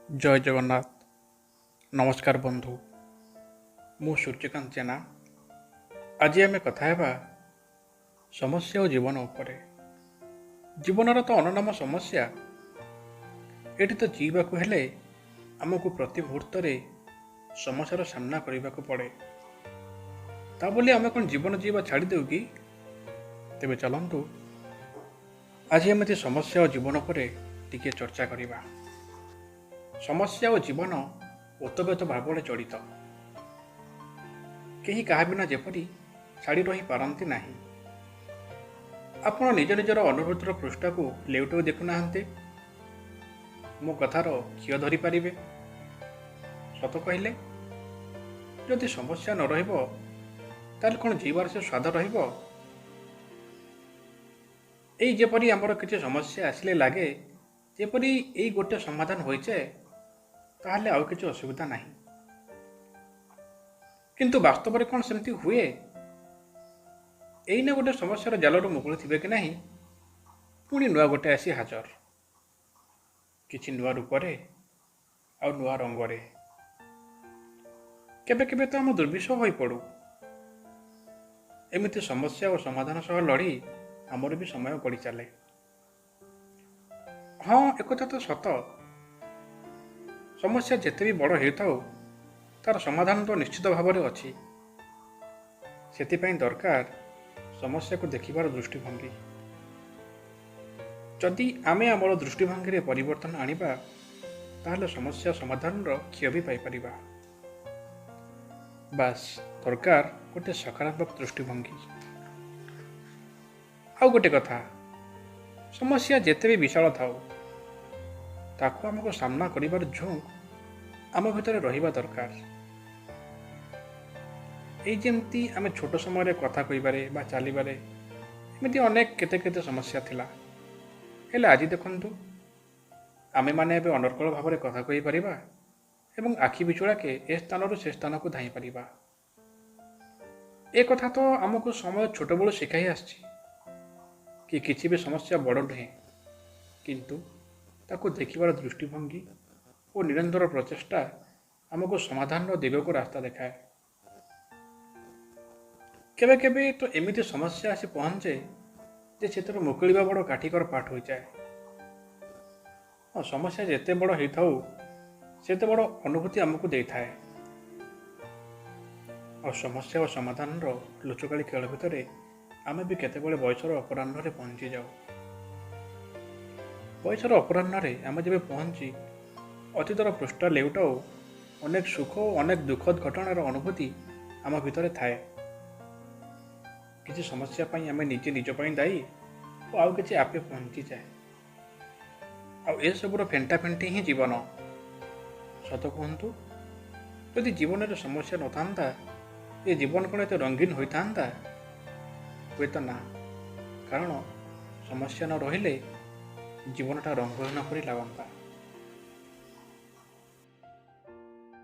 ଜୟ ଜଗନ୍ନାଥ। ନମସ୍କାର ବନ୍ଧୁ, ମୁଁ ସୂର୍ଯ୍ୟକାନ୍ତ ଜେନା। ଆଜି ଆମେ କଥା ହେବା ସମସ୍ୟା ଓ ଜୀବନ ଉପରେ। ଜୀବନର ତ ଅନନାମ ସମସ୍ୟା। ଏଠି ତ ଜିଇବାକୁ ହେଲେ ଆମକୁ ପ୍ରତି ମୁହୂର୍ତ୍ତରେ ସମସ୍ୟାର ସାମ୍ନା କରିବାକୁ ପଡ଼େ। ତା ବୋଲି ଆମେ କ'ଣ ଜୀବନ ଜିଇବା ଛାଡ଼ିଦେଉ କି? ତେବେ ଚାଲନ୍ତୁ ଆଜି ଏମିତି ସମସ୍ୟା ଓ ଜୀବନ ଉପରେ ଟିକିଏ ଚର୍ଚ୍ଚା କରିବା। ସମସ୍ୟା ଓ ଜୀବନ ଓତପ୍ରୋତ ଭାବରେ ଜଡ଼ିତ। କେହି କାହା ବିନା ଯେପରି ଛାଡ଼ି ରହିପାରନ୍ତି ନାହିଁ। ଆପଣ ନିଜ ନିଜର ଅନୁଭୂତିର ପୃଷ୍ଠାକୁ ଲେଉଟାଇ ଦେଖୁନାହାନ୍ତି, ମୋ କଥାର ଖିଅ ଧରିପାରିବେ। ସତ କହିଲେ, ଯଦି ସମସ୍ୟା ନ ରହିବ ତାହେଲେ କ'ଣ ଜୀବାର ସେ ସ୍ୱାଦ ରହିବ? ଏଇ ଯେପରି ଆମର କିଛି ସମସ୍ୟା ଆସିଲେ ଲାଗେ ଯେପରି ଏଇ ଗୋଟେ ସମାଧାନ ହୋଇଯାଏ ତାହେଲେ ଆଉ କିଛି ଅସୁବିଧା ନାହିଁ। କିନ୍ତୁ ବାସ୍ତବରେ କ'ଣ ସେମିତି ହୁଏ? ଏଇନା ଗୋଟେ ସମସ୍ୟାର ଜାଲରୁ ମୁକୁଳିଥିବେ କି ନାହିଁ, ପୁଣି ନୂଆ ଗୋଟେ ଆସି ହାଜର, କିଛି ନୂଆ ରୂପରେ ଆଉ ନୂଆ ରଙ୍ଗରେ। କେବେ କେବେ ତ ଆମ ଦୁର୍ବିଷହ ହୋଇପଡ଼ୁ। ଏମିତି ସମସ୍ୟା ଓ ସମାଧାନ ସହ ଲଢ଼ି ଆମର ବି ସମୟ ଗଡ଼ି ଚାଲେ। ହଁ, ଏକଥା ତ ସତ, ସମସ୍ୟା ଯେତେ ବି ବଡ଼ ହେଉଥାଉ ତାର ସମାଧାନ ତ ନିଶ୍ଚିତ ଭାବରେ ଅଛି। ସେଥିପାଇଁ ଦରକାର ସମସ୍ୟାକୁ ଦେଖିବାର ଦୃଷ୍ଟିଭଙ୍ଗୀ। ଯଦି ଆମେ ଆମର ଦୃଷ୍ଟିଭଙ୍ଗୀରେ ପରିବର୍ତ୍ତନ ଆଣିବା ତାହେଲେ ସମସ୍ୟା ସମାଧାନର ଖିଅ ବି ପାଇପାରିବା। ବାସ୍, ଦରକାର ଗୋଟେ ସକାରାତ୍ମକ ଦୃଷ୍ଟିଭଙ୍ଗୀ। ଆଉ ଗୋଟେ କଥା, ସମସ୍ୟା ଯେତେ ବି ବିଶାଳ ଥାଉ ତାକୁ ଆମକୁ ସାମ୍ନା କରିବାର ଝୁଙ୍କ ଆମ ଭିତରେ ରହିବା ଦରକାର। ଏଇ ଯେମିତି ଆମେ ଛୋଟ ସମୟରେ କଥା କହିବାରେ ବା ଚାଲିବାରେ ଏମିତି ଅନେକ କେତେ କେତେ ସମସ୍ୟା ଥିଲା, ହେଲେ ଆଜି ଦେଖନ୍ତୁ ଆମେମାନେ ଏବେ ଅନର୍ଗଳ ଭାବରେ କଥା କହିପାରିବା ଏବଂ ଆଖି ବିଚୁଳାକେ ଏ ସ୍ଥାନରୁ ସେ ସ୍ଥାନକୁ ଧାଇଁପାରିବା। ଏ କଥା ତ ଆମକୁ ସମୟ ଛୋଟବେଳୁ ଶିଖାଇ ଆସିଛି କି କିଛି ବି ସମସ୍ୟା ବଡ଼ ନୁହେଁ, କିନ୍ତୁ ତାକୁ ଦେଖିବାର ଦୃଷ୍ଟିଭଙ୍ଗୀ ଓ ନିରନ୍ତର ପ୍ରଚେଷ୍ଟା ଆମକୁ ସମାଧାନର ଦିଗକୁ ରାସ୍ତା ଦେଖାଏ। କେବେ କେବେ ତ ଏମିତି ସମସ୍ୟା ଆସି ପହଞ୍ଚେ ଯେ ସେଥିରୁ ମୁକୁଳିବା ବଡ଼ କାଠିକର ପାଠ ହୋଇଯାଏ। ହଁ, ସମସ୍ୟା ଯେତେ ବଡ଼ ହେଇଥାଉ ସେତେ ବଡ଼ ଅନୁଭୂତି ଆମକୁ ଦେଇଥାଏ। ଆଉ ସମସ୍ୟା ଓ ସମାଧାନର ଲୁଚକାଳି ଖେଳ ଭିତରେ ଆମେ ବି କେତେବେଳେ ବୟସର ଅପରାହ୍ନରେ ପହଞ୍ଚିଯାଉ। ବୟସର ଅପରାହ୍ନରେ ଆମେ ଯେବେ ପହଞ୍ଚି ଅତୀତର ପୃଷ୍ଠା ଲେଉଟାଉ, ଅନେକ ସୁଖ ଓ ଅନେକ ଦୁଃଖଦ ଘଟଣାର ଅନୁଭୂତି ଆମ ଭିତରେ ଥାଏ। କିଛି ସମସ୍ୟା ପାଇଁ ଆମେ ନିଜେ ନିଜ ପାଇଁ ଦାୟୀ ଓ ଆଉ କିଛି ଆପେ ପହଞ୍ଚିଯାଏ। ଆଉ ଏସବୁର ଫେଣ୍ଟାଫେଣ୍ଟି ହିଁ ଜୀବନ। ସତ କୁହନ୍ତୁ, ଯଦି ଜୀବନରେ ସମସ୍ୟା ନଥାନ୍ତା ଏ ଜୀବନ କ'ଣ ଏତେ ରଙ୍ଗୀନ ହୋଇଥାନ୍ତା? ହୁଏତ ନା, କାରଣ ସମସ୍ୟା ନ ରହିଲେ ଜୀବନଟା ରଙ୍ଗହୀନ ପରି ଲାଗନ୍ତା।